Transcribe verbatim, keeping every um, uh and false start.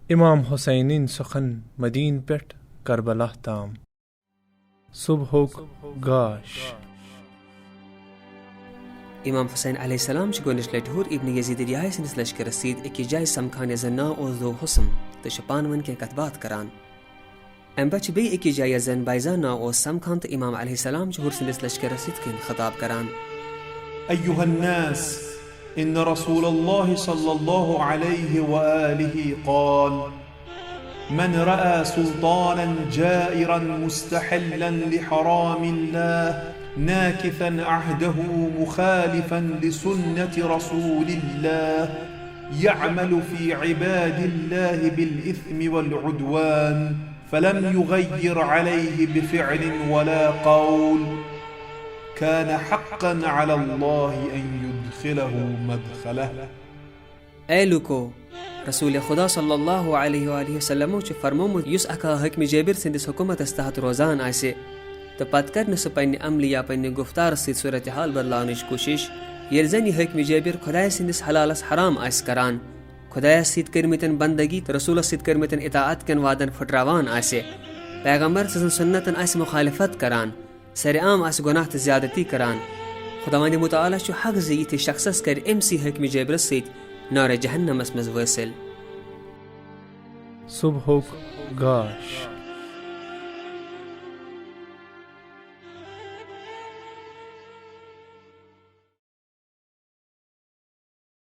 امام حسینٕنۍ سۄخن مدینہ پٮ۪ٹھ کربلا تام۔ صبحُک گاش۔ امام حسین علیہ السلام چھُ گۄڈٕنِچ لٹہِ ہُر ابن یزید ریاحی سٕنٛدِس لشکرس سۭتۍ أکِس جایہِ سمکھان، یتھ زن ناو اوس ذو حسن، تہٕ چھِ پانہٕ ؤنۍ کینٛہہ کتھ باتھ کران۔ امہِ پتہٕ چھِ بیٚیہِ أکِس جایہِ، یتھ زن بیضہ ناو اوس، سمکھان، تہٕ امام علیہ السلام چھُ ہُر سٕنٛدِس لشکرس یِتھ کٔنۍ خطاب کران۔ أيها الناس، إن رسول الله صلى الله عليه وآله قال: من رأى سلطانا جائرا مستحلا لحرام الله ناكثا عهده مخالفا لسنة رسول الله يعمل في عباد الله بالإثم والعدوان فلم يغير عليه بفعل ولا قول كان حقا على الله أن يدخله مدخله۔ اے لوکو، رسول خدا صلی اللہ علیہ وآلہ وسلمو چھُ فرمومُت، یُس اکھا حٲکمِ جٲبِر سٕنٛدِس حکومتس تحت روزان آسہِ تہٕ پتہٕ کرِ نہٕ سُہ پننہِ عملہِ یا پننہِ گفتارٕ سۭتۍ صورتحال بدلاونٕچ کوٗشش، ییٚلہِ زن یہِ حٲکمِ جٲبِر خدایہِ سٕنٛدِس حلالس حرام آسہِ کران، خدایس سۭتۍ کٔرمٕتٮ۪ن بندگی تہٕ رسولس سۭتۍ کٔرمٕتٮ۪ن اطاعت کٮ۪ن وعدن پھُٹراوان آسہِ، پیغمبر سٕنٛزن سُنتن آسہِ مخالفت کران، سرِ عام آسہِ گۄناہ تہٕ زیادتی کران۔ خداوند متعالہ چھُ حق زِ یِتھِس شخصس کرِ أمۍ سٕے حٲکمِ جٲبرس سۭتۍ نارِ جہنمس منٛز وٲصِل۔ صبحُک گاش۔